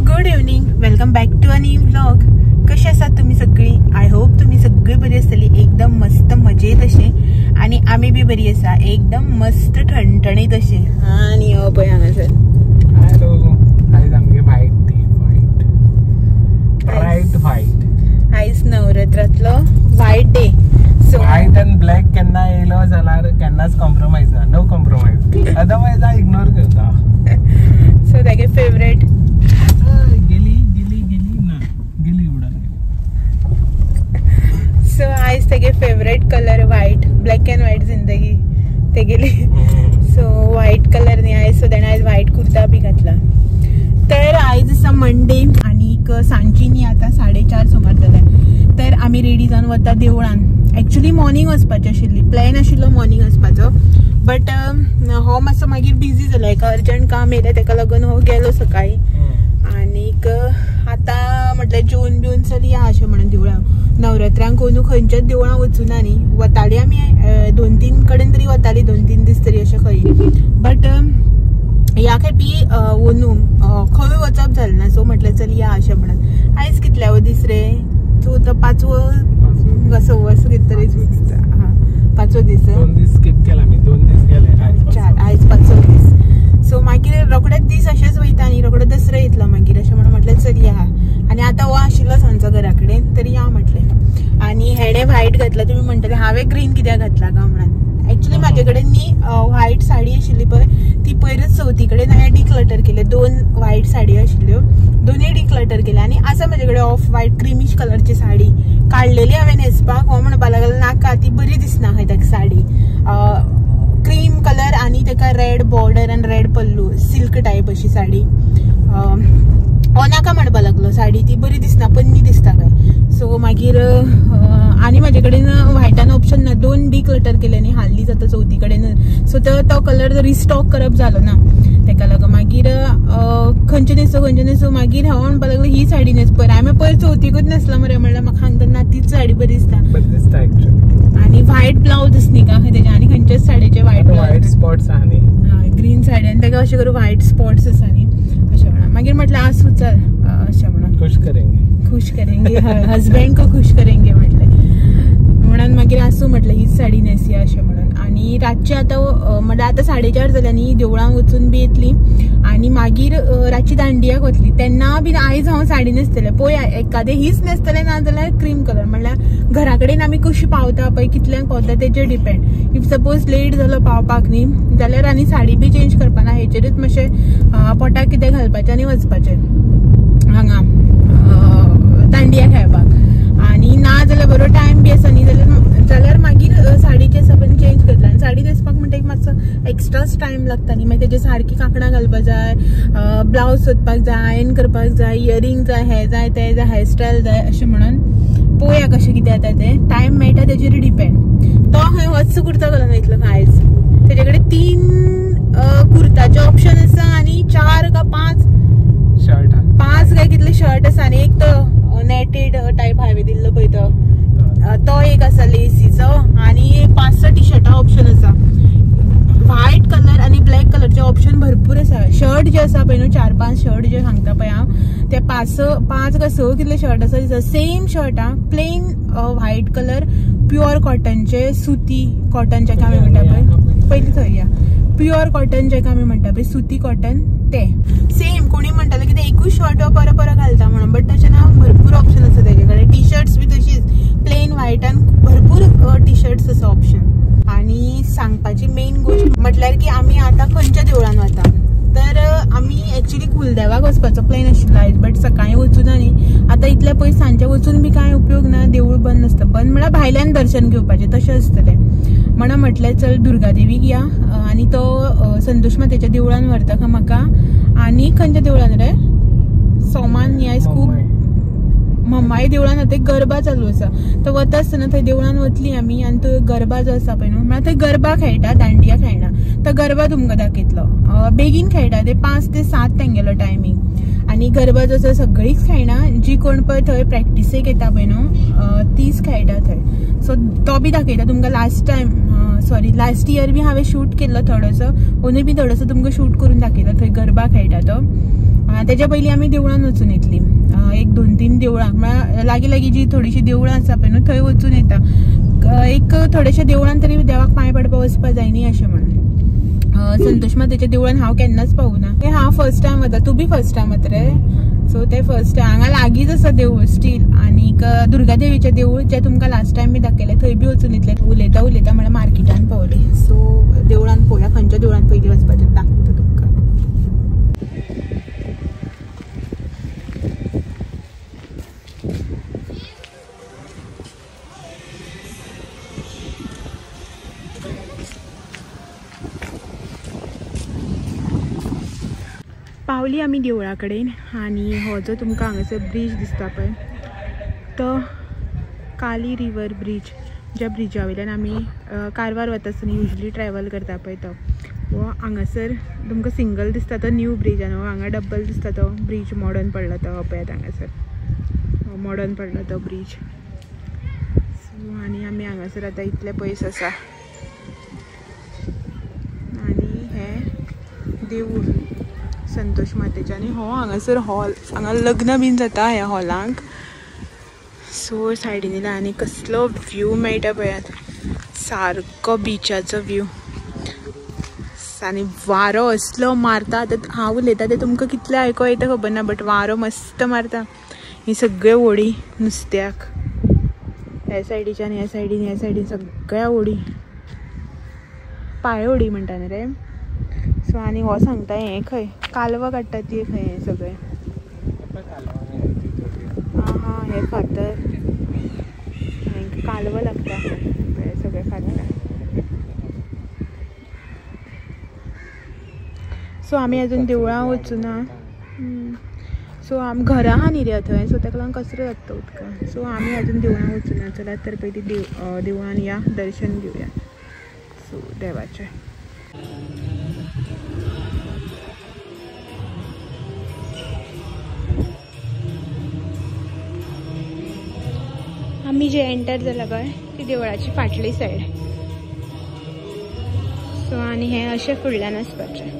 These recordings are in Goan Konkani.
Good evening, welcome back to a new vlog. कशी आसात तुम्ही सगळी? I hope तुम्ही सगळी बरी आसतली, एकदम मस्त मजेत अशे. आणि आम्ही बी बरी आसा, एकदम मस्त ठणठणीत अशे. आणि हो पळय हांगासर. हॅलो, आयज आमगे white day, white bright white. आयज नवरात्रांतलो व्हायट डे. सो व्हायट आनी ब्लॅक केन्ना येयलो जाल्यार केन्नाच कॉम्प्रोमायज ना, नो कॉम्प्रोमायज, अदरवायज हांव इग्नोर करता. सो तागे फेवरेट गेली गेली गेली ना गेली उडान गेली. सो आयज तेगे favourite colour white, black and white जिंदगी तेगेली. सो व्हायट कलर न्ही आयज, सो तेणें आयज व्हायट कुर्ता बी घातला. तर आयज आसा मंडे आनीक सांजची न्ही आतां 4:30 सुमार जालें. तर आमी रेडी जावन वता देवळान. एक्चुली मॉर्निंग वचपाची आशिल्ली, प्लॅन आशिल्लो मॉर्निंग वचपाचो, बट हो मातसो मागीर बिजी जालो, एका अर्जंट काम येयलें तेका लागून हो गेलो सकाळी. आनीक आतां म्हटल्यार जेवन बिवन चल या अशें म्हणून देवळां. नवरात्रांक अंदू खंयच्याच देवळां वचूना न्ही, वताली आमी 2-3 कडेन तरी वताली, 2-3 दीस तरी अशें खंय, बट ह्या खेपी अंदू खंय वचप जालें ना. सो म्हटलें चल या अशें म्हणून. आयज कितल्यावो दीस रे? चवथो, पांचवो, सवो असो कितें तरी दिसता. हां, पांचवो दीस. 2 दीस स्कीप केला आमी, 2 दीस गेले, 4, आयज पांचवो दीस. सो मागीर रोखडेच दीस अशेच वयता न्ही, रोखडो दसरो येतलो मागीर अशें म्हणून म्हटलें चल या. आनी आतां हो आशिल्लो सांजचो घरा कडेन, तर या म्हटलें. आनी हेणें व्हायट घातला, तुमी म्हणटले हांवें ग्रीन कित्याक घातला काय म्हणून. एक्चुली म्हाजे कडेन न्ही व्हायट साडी आशिल्ली पळय, ती पयरच चवथी कडेन हांवें डिक्लटर केले. 2 व्हायट साडी आशिल्ल्यो, दोनूय डिक्लटर केले. आनी आसा म्हाजे कडेन ऑफ व्हायट क्रिमिश कलरची साडी काडलेली हांवें न्हेसपाक. हो म्हणपाक लागलो नाका, ती बरी दिसना खंय ताका साडी, क्रीम कलर आनी ताका रेड बॉर्डर आनी रेड पल्लू, सिल्क टायप अशी साडी. हो नाका म्हणपाक लागलो, साडी ती बरी दिसना, पन्नी दिसता काय. सो मागीर आनी म्हाजे कडेन व्हायटान ऑप्शन ना, 2 डिक्लटर केले न्ही हाल्लीच आतां चवथी कडेन. सो तो कलर रिस्टॉक करप जालो ना, तेका लागून मागीर खंयचे न्हेसो खंयचे न्हेसो. मागीर हांव म्हणपाक लागलो ही साडी न्हेस पळय, हांवें पयर चवथीकूच न्हेसला मरे, म्हणल्यार म्हाका सांगता ना तीच साडी बरी दिसता. आनी व्हायट ब्लावज आसा न्ही का तेजे, आनी खंयच्याच साडयेचे व्हायट व्हायट स्पॉट्स आहा न्ही, ग्रीन साडी आनी तेका अशें करून व्हायट स्पॉट्स आसा न्ही अशें म्हणून. मागीर म्हटलें आसूं चल अशें म्हणून, खुश करेंगे, खुश करेंगे हजबंड को खुश करेंगे म्हटलें म्हणून. मागीर आसूं म्हटलें हीच साडी न्हेसया अशें म्हणून. आनी रातचें आतां म्हटल्यार आतां 4:30 जालें न्ही, देवळांक वचून बी येतली आनी मागीर रातची दांडियाक वतली. तेन्ना बीन आयज हांव साडी न्हेसतलें पळय, एकादें हीच न्हेसतलें ना जाल्यार क्रीम कलर. म्हणल्यार घरा कडेन आमी कशी पावता पळय, कितल्यांक पावता तेजेर डिपेंड. If suppose late जालो पावपाक न्ही जाल्यार आनी साडी बी चेंज करपा ना, हेचेरूच मातशें पोटाक कितें घालपाचें आनी वचपाचें हांगा दांडिया खेळपाक. आनी ना जाल्यार बरो टायम बी आसा न्ही जाल्यार मागीर साडी जी आसा पळय चेंज करतले. आनी साडी न्हेसपाक म्हणटा एक मातसो एक्स्ट्राच टायम लागता न्ही, मागीर तेजे सारकी कांकणां घालपाक जाय, ब्लावज सोदपाक जाय, आयन करपाक जाय, इयरिंग जाय, हें जाय तें जाय, हेअरस्टायल जाय अशें म्हणून पळोवया कशें कितें जाता तें. टायम मेळटा तेजेर डिपेंड. तो खंय होच कुर्ता घालून वयतलो आयज, तेजे कडेन 3 कुर्ताचे ऑप्शन आसा आनी 4 का 5 शर्ट, 5 काय कितले शर्ट आसा. आनी एक तो नेटेड टायप हांवें दिल्लो पळय तो एक आसा लेसीचो, आनी 5-6 टी शर्टा ऑप्शन आसा. व्हायट कलर आनी ब्लॅक कलरचे ऑप्शन भरपूर आसा. शर्ट जे आसा पळय न्हू, 4-5 शर्ट जे सांगता पळय हांव, ते 5 का 6 कितले शर्ट आसा. सेम शर्ट आ, प्लेन व्हायट कलर, प्युअर कॉटनचे, सुती कॉटन जेका आमी म्हणटा पळय, पयलीं थंय या, प्युअर कॉटन जेका आमी म्हणटा पळय, सुती कॉटन, ते सेम. कोणी म्हणटाले की ते एकूच शर्ट परत परत घालता म्हणून, बट तशें ना, भरपूर ऑप्शन आसा तेजे कडेन. टी शर्ट्स बी तशीच प्लेन व्हायटान भरपूर टी शर्ट्स आसा ऑप्शन. आनी सांगपाची मेन गोश्ट म्हटल्यार की आमी आतां खंयच्या देवळान वता, तर आमी एक्चुली कुलदेवाक वचपाचो प्लॅन आशिल्लो आयज, बट सकाळीं वचूना न्ही आतां इतले पयस सांजचे वचून बी कांय उपयोग ना, देवूळ बंद आसता. बंद म्हळ्यार भायल्यान दर्शन घेवपाचें तशें आसतलें म्हणून म्हटलें चल दुर्गादेवीक या. आनी तो संतोष मातेच्या देवळान व्हरता म्हाका. आनी खंयच्या देवळान रे? सोमान न्ही आयज खूब मम्माई देवळान थंय गरबा चालू आसा. तो वता आसतना थंय देवळान वतली आमी आनी तो गरबा जो आसा पळय न्हू म्हळ्यार थंय गरबा खेळटा, दांडिया खेळना. तो गरबा तुमकां दाखयतलो. बेगीन खेळटा ते 5 ते 7 तेंगेलो टायमींग. आनी गरबा जो आसा सगळीच खेळना, जी कोण पळय थंय प्रॅक्टिसेक येता पळय न्हू तीच खेळटा थंय. सो तो बी दाखयता तुमकां. Last time sorry last year बी हांवें शूट केल्लो थोडोसो, ओनूय बी थोडोसो तुमकां शूट करून दाखयता थंय गरबा खेळटा तो. तेज्या पयलीं आमी देवळान वचून येतली, एक 2-3 देवळां म्हळ्यार लागीं लागीं जी थोडीशी देवळां आसा पळय न्हू थंय वचून येता. एक थोडेशे देवळान तरी देवाक पांय पडपाक वचपा जाय न्ही अशें म्हणून. संतोष मातेच्या देवळान हांव केन्नाच पावूना, हें हांव फर्स्ट टायम वता, तूं बी फर्स्ट टायम वता रे. सो ते फर्स्ट टायम हांगा लागींच आसा देवूळ स्टील. आनीक दुर्गा देवीचें देवूळ जें तुमकां लास्ट टायम बी दाखयलें थंय बी वचून येतलें. उलयता उलयता म्हळ्यार मार्केटान पावली. सो देवळान पळोवया खंयच्या देवळान पयलीं वचपाचें दाखयता तुमकां. पावली आमी देवळा कडेन आनी हो जो तुमकां हांगासर ब्रीज दिसता पळय तो काली रिवर ब्रीज, ज्या ब्रिजा वयल्यान आमी कारवार वता आसतना युजली ट्रॅवल करता पळय तो. हो हांगासर तुमकां सिंगल दिसता तो न्यू ब्रीज आनी हो हांगा डबल दिसता तो ब्रीज मॉडर्न पडला तो. पळयात हांगासर मॉडर्न पडला तो ब्रीज. सो आनी आमी हांगासर आतां इतले पयस आसा. आनी हें देवूळ संतोष मातेचें. आनी हो हांगासर हॉल, हांगा लग्न बीन जाता ह्या हॉलांक. सो सायडीन येयला आनी कसलो व्यू मेळटा पळयात, सारको बिचाचो व्यू. आनी वारो असलो मारता, आतां हांव उलयता तें तुमकां कितलें आयको येता खबर ना, बट वारो मस्त मारता. ही सगळे होडी नुस्त्याक ह्या सायडीच्यान ह्या सायडीन ह्या सायडीन सगळ्या होडी, पाळे होडी म्हणटा न्ही रे. सो आनी हो सांगता हें खंय कालवां काडटा ती खंय हें सगळें. आं हां हे फातर कालवां लागता हे सगळे फातर. सो आमी अजून देवळां वचूना. सो आमी घरा आहा न्ही रे थंय, सो ताका लागून कचरो जाता उदकान. सो आमी अजून देवळां वचूना. चलात तर पयलीं देवळान या दर्शन घेवया सो देवाचें. आमी जे एंटर जाला पळय ती देवळाची फाटली सायड. सो आनी हें अशें फुडल्यान वचपाचें.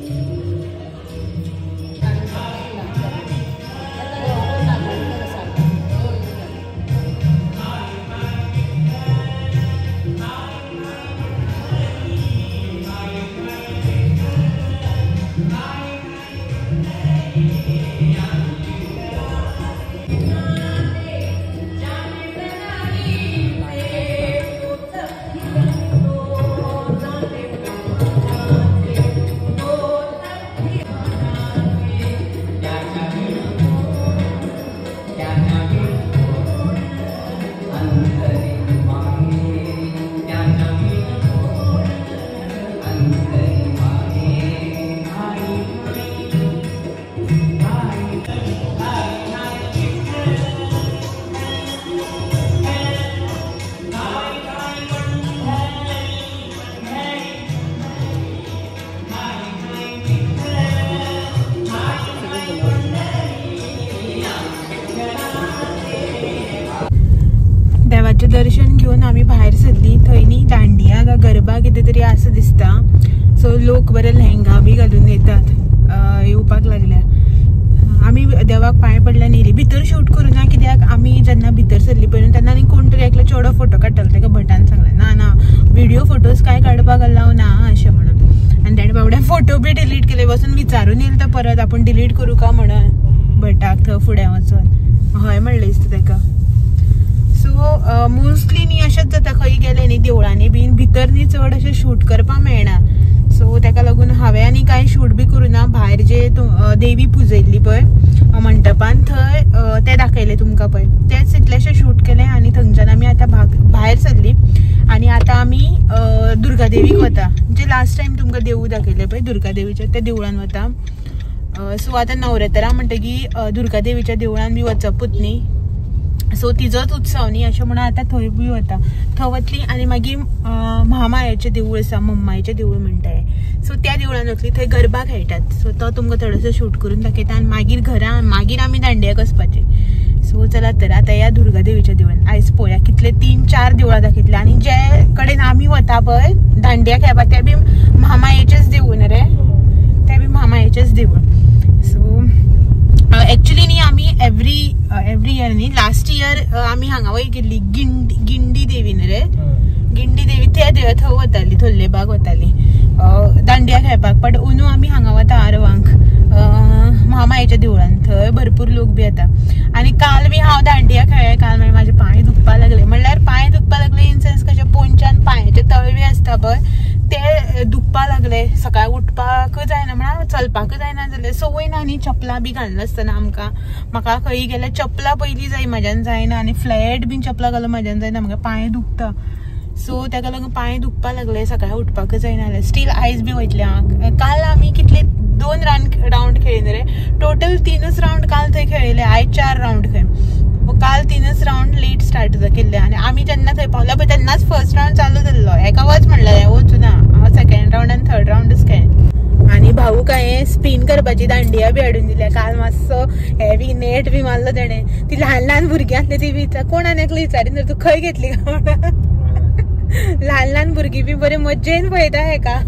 देवाचें दर्शन घेवन आमी भायर सरली. थंय न्ही दांडिया काय गरबा कितें तरी आसा दिसता. सो लोक बरे लेहंगा बी घालून येतात, येवपाक लागल्या. आमी देवाक पांय पडल्यान येयली. भितर शूट करूं ना कित्याक आमी जेन्ना भितर सरली पळय तेन्ना आनी कोण तरी एकलो चेडो फोटो काडटालो, ताका भटान सांगलें ना ना व्हिडियो फोटोज कांय काडपाक अलाव ना अशें म्हणून. आनी ताणें बाबड्यान फोटो बी डिलीट केले. वचून विचारून येयलो तो परत आपूण डिलीट करूं का म्हणून भटाक थंय फुडें वचून हय म्हणलें दिसता ताका. सो मोस्टली न्ही अशेंच जाता खंय गेलें न्ही देवळांनी बीन भितर न्ही चड अशें शूट करपाक मेळना. सो ताका लागून हांवें आनी कांय शूट बी करूं ना. भायर जे देवी पुजयल्ली पळय मंटपान थंय तें दाखयलें तुमकां पळय, तेंच इतलेशें शूट केलें. आनी थंयच्यान आमी आतां भायर सरली आनी आतां आमी दुर्गा देवीक वता. जे लास्ट टायम तुमकां देवूळ दाखयलें पळय दुर्गा देवीचें त्या देवळान वता. सो आतां नवरात्रां म्हणटकीर दुर्गा देवीच्या देवळान बी वचपूच न्ही, सो तिजोच उत्सव न्ही अशें म्हणून आतां थंय बी वता, थंय वतली. आनी मागीर महामायाचें देवूळ आसा, मम्मायचें देवूळ म्हणटा, सो त्या देवळान वतली, थंय गरबा खेळटात. सो तो तुमकां थोडोसो शूट करून दाखयता आनी मागीर घरा मागीर आमी दांडियाक वचपाचे. सो चला तर आतां ह्या दुर्गा देवीच्या देवळान आयज पळोवया कितले 3-4 देवळां दाखयतले. आनी जे कडेन आमी वता पळय दांडिया खेळपाक ते बी म्हामायेचेच देवूळ न्ही रे, ते बी म्हामायेचेच देवूळ. सो एक्चुअली न्ही आमी एवरी इयर न्ही, लास्ट इयर आमी हांगा वयर गेल्ली गिंडी देवी न्ही रे, गिंडी देवी त्या देव थंय वताली, थोल्ले बाग वताली दांडिया खेळपाक. बट अंदू आमी हांगा वता आरवांक महामायेच्या देवळान, थंय भरपूर लोक बी येता. आनी काल बी हांव दांडिया खेळ्ळे, काल मागीर म्हाजे पांय दुखपाक लागले, म्हणल्यार पांय दुखपाक लागले इन सेन्स कशें पोंच्यान पांयाचे तळवे आसता पळय ते दुखपाक लागले. सकाळी उठपाक जायना, म्हळ्यार चलपाक जायना जालें, संवय ना न्ही चपलां बी घालनासतना आमकां. म्हाका खंय गेल्यार चपलां पयलीं जाय, म्हाज्यान जायना, आनी फ्लॅट बीन चपलां घालून म्हाज्यान जायना, म्हाका पांय दुखता. सो ताका लागून पांय दुखपाक लागले, सकाळी उठपाक जायना जालें. स्टील आयज बी वयतले हांव. काल आमी कितले 2 रावंड खेळ्ळे रे, टोटल 3 रावंड काल थंय खेळिल्ले, आयज 4 रावंड खंय. काल 3 रावंड लेट स्टार्ट केल्ले आनी आमी जेन्ना थंय पावले पळय तेन्नाच फर्स्ट रावंड चालू जाल्लो. एका वच म्हणलें वचूना हांव, सेकंड रावंड आनी थर्ड रावंडच खेळ्ळें. आनी भाऊक हांवें स्पीन करपाची दांडिया बी हाडून दिल्या. काल मातसो हेवी नेट बी मारलो तेणें. ती ल्हान ल्हान भुरगीं आसली ती विचार कोण आनी एकलो विचारीन तूं खंय घेतली काय म्हणून. ल्हान ल्हान भुरगीं बी बरे मज्जेन पळयता हेका.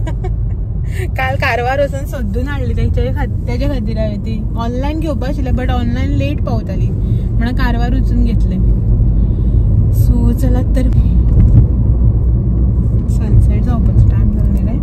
काल कारवार वचून सोदून हाडली तेजे खातीर हांवें ती ऑनलायन घेवपा आशिल्लें, बट ऑनलायन लेट पावताली म्हणून कारवार वचून घेतले. सो चलात तर सनसेट जावपाचो टायम जालो न्ही रे.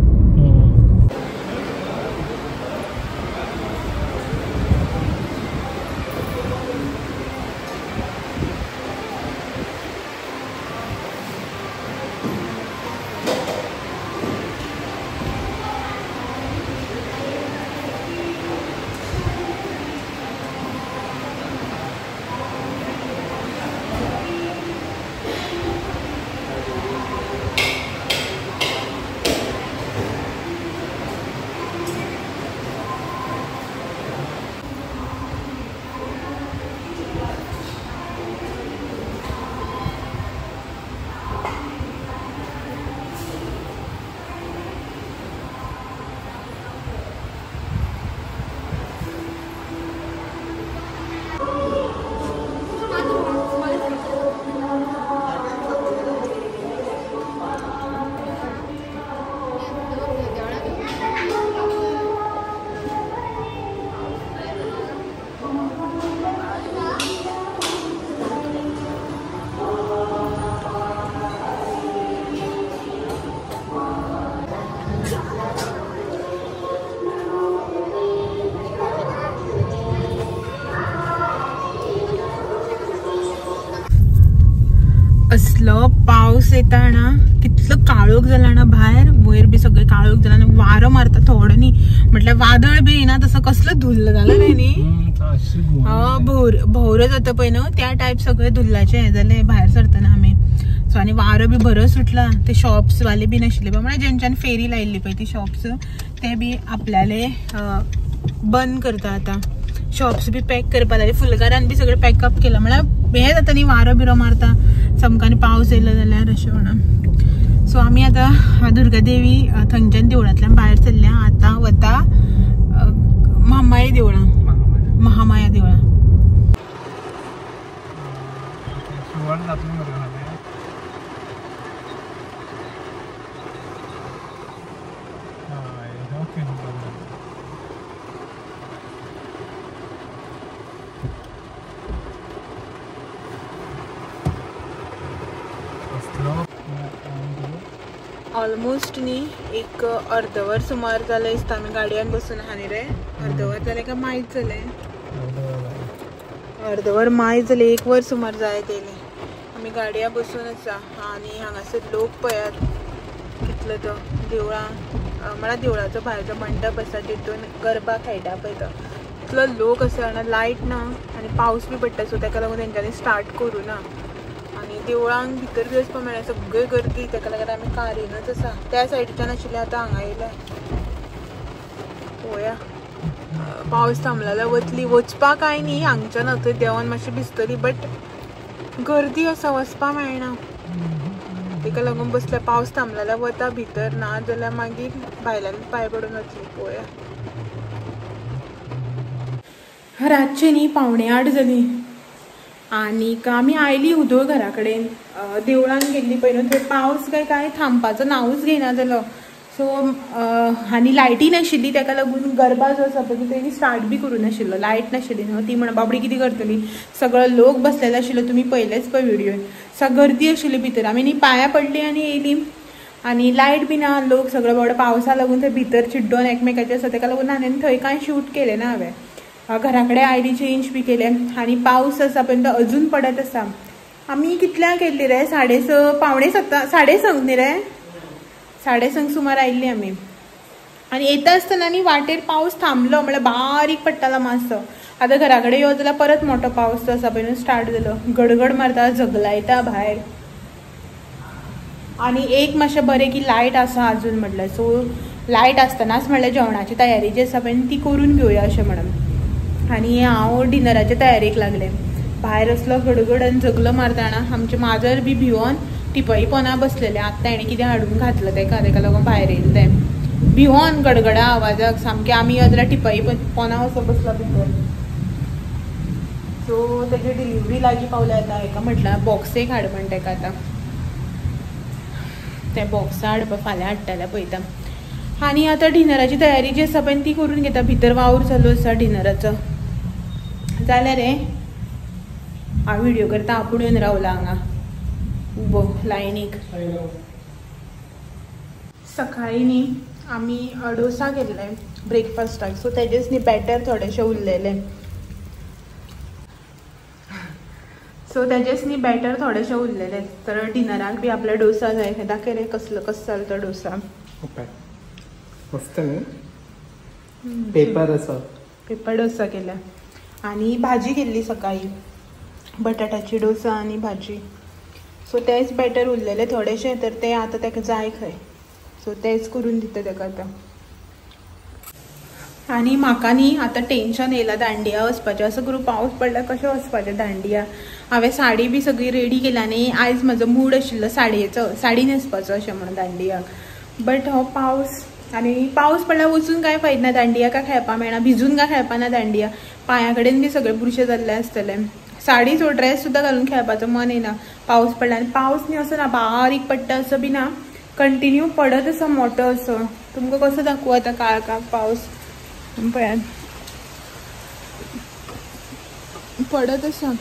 असलो पावस येता ना, कितलो काळोख जाला ना भायर, वयर बी सगळें काळोख जाला आनी वारो मारता थोडो न्ही, म्हटल्यार वादळ बी येना तसो कसलो धुल्ल जाला न्ही न्ही, भोंवरो जाता पळय न्हू त्या टायप सगळें धुल्लाचें हें जालें भायर सरतना आमी. सो आनी वारो बी बरो सुटला, ते शॉप्स वाले बी नाशिल्ले पळय, म्हळ्यार जेंच्यान फेरी लायिल्ली पळय ती शॉप्स ते बी आपल्याले बंद करता आतां, शॉप्स बी पॅक करपा लागले, फुलकारान बी सगळें पॅकअप केलां, म्हळ्यार हें जाता न्ही वारो बिरो मारता सामको पावस येयलो जाल्यार अशें म्हणून. सो आमी आतां दुर्गा देवी थंयच्यान देवळांतल्यान भायर सरल्या, आतां वता म्हामाई देवळां, महामाया देवळां. ऑलमोस्ट न्ही एक अर्दवर सुमार जालें दिसता आमी गाडयेन बसून आहा न्ही रे. अर्दवर जालें काय मायज जालें, अर्दवर मायज जालें, 1 वर सुमार जायत येयलें आमी गाडयां बसून आसा. आनी हांगासर लोक पळयात कितलो तो देवळां म्हळ्यार देवळाचो भायरचो मंडप आसा तितून गरबा खेळटा पळय तो इतलो लोक आसा आनी लायट ना आनी पावस बी पडटा, सो ताका लागून तेंच्यांनी स्टार्ट करूं ना. आनी देवळांक भितर बी वचपाक मेळना, सगळी गर्दी, ताका लागून आमी कारीनच आसा. त्या सायडीच्यान आशिल्ले आतां हांगा येयले, पळोवया. पावस थांबला जाल्यार वतली. वचपाक कांय न्ही हांगच्यान थंय देंवन मातशें भिजतली, बट गर्दी आसा वचपा मेळना. तेका लागून बसल्या. पावस थांबला जाल्यार वता भितर, ना जाल्यार मागीर भायल्यान पांय पडून वतली. पळोवया. रातचे न्ही 7:45 जाली आनीक आमी आयली उदय घरा कडेन. देवळान गेल्ली पयलू, थंय पावस काय काय थांबपाचो नांवूच घेयना जालो. सो आनी लायटी नाशिल्ली, तेका लागून गरबा जो आसा पळय तेणी स्टार्ट बी करूं नाशिल्लो. लायट नाशिल्ली न्हू ती म्हण बाबडी कितें करतली, सगळो लोक बसलेलो आशिल्लो. तुमी पयलेच पळय व्हिडियोन, सगळी गर्दी आशिल्ली भितर. आमी न्ही पांयां पडली आनी येयली आनी लायट बी ना, लोक सगळो बाबडो पावसा लागून थंय भितर चिड्डोन एकमेकाचे आसा, तेका लागून हांवें थंय कांय शूट केलें ना. हांवें घरा कडेन आयली, चेंज बी केलें आनी पावस आसा पळय तो अजून पडत आसा. आमी कितल्यांक येयल्ली रे, 6:30 6:45 6:30 न्ही रे, 6:30 सुमार आयिल्ली आमी. आनी येता आसतना न्ही वाटेर पावस थांबलो, म्हळ्यार बारीक पडटालो मातसो. आतां घरा कडेन यो जाल्यार परत मोठो पावस जो आसा पळय स्टार्ट जालो, गडगड मारता, झगलायता भायर. आनी एक मातशें बरें की लायट आसा अजून म्हटल्यार, सो लायट आसतनाच म्हळ्यार जेवणाची तयारी जी आसा पळय ती करून घेवया अशें म्हणून. आनी हांव डिनराचे तयारेक लागलें. भायर असलो गडगड आनी झगलो मारतना आमचें माजर बी भिवोन टिपई पोना बसलेलें. आत्तां हेणें कितें हाडून घातलं तेका, तेका लागून भायर येयलें तें भिवोन गडगडा आवाजाक सामकें. आमी यो जाल्यार टिपई पोना वचोन बसला भितर. सो तेजी डिलिवरी लागीं पावल्या आतां. हेका म्हटल्यार बॉक्स एक हाड म्हण तेका, आतां तें बॉक्स हाडपा फाल्यां हाडटलें पळयता. आनी आतां डिनराची तयारी जी आसा पळय ती करून घेता. भितर वावर चालू आसा डिनराचो. जाल्यार रे हांव व्हिडियो करता, आपूण येवन रावला हांगा उबो लायनीक. सकाळीं न्ही आमी डोसा केल्ले ब्रेकफास्टाक, सो तेजेच न्ही बॅटर थोडेशें उरलेलें. सो तेजेच न्ही बॅटर थोडेशें उरलेलें, तर डिनराक बी आपल्या डोसा जाय. दाखय रे कसलो कसो जालो तो डोसा. मस्त न्ही, पेपर आसा, पेपर डोसा केला. आनी भाजी केल्ली सकाळी, बटाटाची डोसा आनी भाजी. सो तेच बॅटर उरलेले थोडेशें, तर ते आतां तेका जाय खंय, सो तेच करून दिता तेका आतां. आनी म्हाका न्ही आतां टेंशन येयलां दांडिया वचपाचें. असो करून पावस पडल्यार कशें वचपाचें दांडिया. हांवें साडी बी सगळी रेडी केल्या न्ही, आयज म्हजो मूड आशिल्लो साडयेचो, साडी न्हेसपाचो अशें म्हणून दांडियाक. बट हो पावस, आनी पावस पडल्यार वचून कांय फायद ना, दांडिया काय खेळपा मेळना, भिजून काय खेळपा ना दांडिया. पांया कडेन बी सगळे बुरशे जाल्ले आसतले. साडी सो ड्रेस सुद्दां घालून खेळपाचो मन येना पावस पडला. आनी पावस न्ही असो ना बारीक पडटा असो बी ना, कंटिन्यू पडत आसा मोठो असो. तुमकां कसो दाखोवं आतां काळखाक पावस पळयात पडत आसा.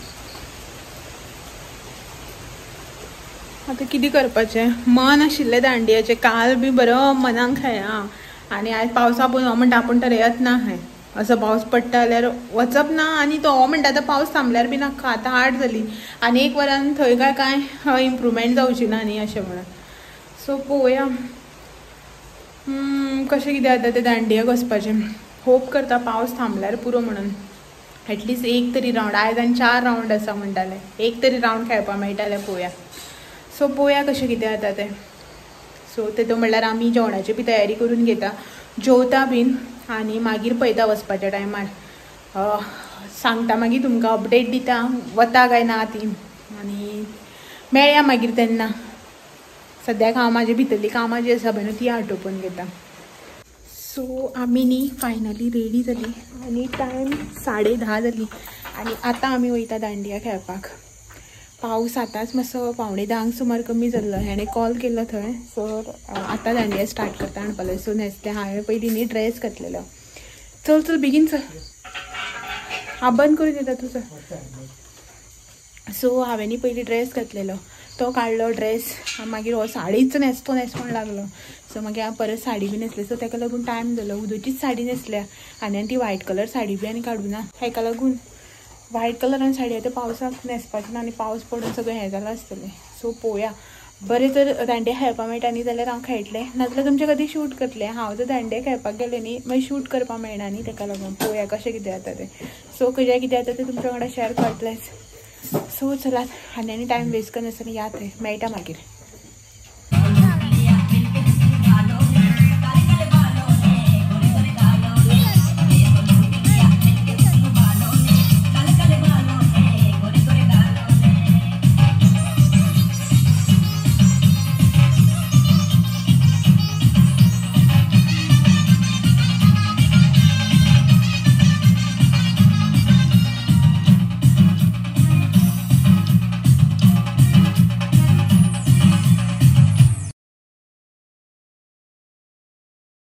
आतां कितें करपाचें, मन आशिल्लें दांडियाचें. काल बी बरो मनाक खेळ्ळा आनी आयज पावसा पळोवन हो म्हणटा आपूण तर येत ना खंय, असो पावस पडटा जाल्यार वचप ना. आनी तो हो म्हणटा आतां पावस थांबल्यार बी नाका, आतां 8 जाली आनी 1 वरान थंय काय कांय इम्प्रूवमेंट जावची ना न्ही अशें म्हणून. सो पळोवया कशें कितें जाता तें दांडियाक वचपाचें. होप करता पावस थांबल्यार पुरो म्हणून, एटलिस्ट एक तरी रावंड. आयज आनी 4 रावंड आसा म्हणटाले, एक तरी रावंड खेळपाक मेळटा पळोवया. सो पळोवया कशें कितें जाता तें. सो तेतून म्हणल्यार आमी जेवणाची बी तयारी करून घेता, जेवता बीन आनी मागीर पळयता वचपाच्या टायमार. सांगता मागीर तुमकां, अपडेट दिता वता काय ना ती, आनी मेळया मागीर तेन्ना. सद्याक हांव म्हाजे भितरलीं कामां जी आसा पळय न्हू ती आटोपून घेता. सो आमी न्ही फायनली रेडी जाली आनी टायम 10:30 जाली आनी आतां आमी वयता दांडिया खेळपाक. पावस आतांच मातसो 9:45 सुमार कमी जाल्लो. हेणें कॉल केल्लो थंय, सो आतां दांडिया स्टार्ट करता म्हणपाक लागलो. सो न्हेसलें हांवें पयलीं न्ही ड्रेस घातलेलो. चल चल बेगीन चल, हांव बंद करून येता तूं चल. सो हांवें न्ही पयलीं ड्रेस घातलेलो, तो काडलो ड्रेस, मागीर हो साडीच न्हेसतो न्हेसपाक लागलो. सो मागीर हांव परत साडी बी न्हेसली. सो तेका लागून टायम जालो. उदोचीच साडी न्हेसल्या आनी आनी ती व्हायट कलर साडी बी आनी काडूना, हेका लागून व्हायट कलरान साडी आतां पावसाक न्हेसपाचें ना आनी पावस पडून सगळें हें जालां आसतलें. सो पळोवया, बरें जर दांडिया खेळपाक मेळटा न्ही जाल्यार हांव खेळटलें, नाजाल्यार तुमचे खातीर शूट करतलें. हांव जर दांडिया खेळपाक गेलें न्ही मागीर शूट करपाक मेळना न्ही, तेका लागून पळोवया कशें कितें जाता तें. सो कशें कितें जाता तें तुमच्या वांगडा शेअर करतलेंच. सो चलात आनी आनी टायम वेस्ट करनासतना या थंय, मेळटा मागीर.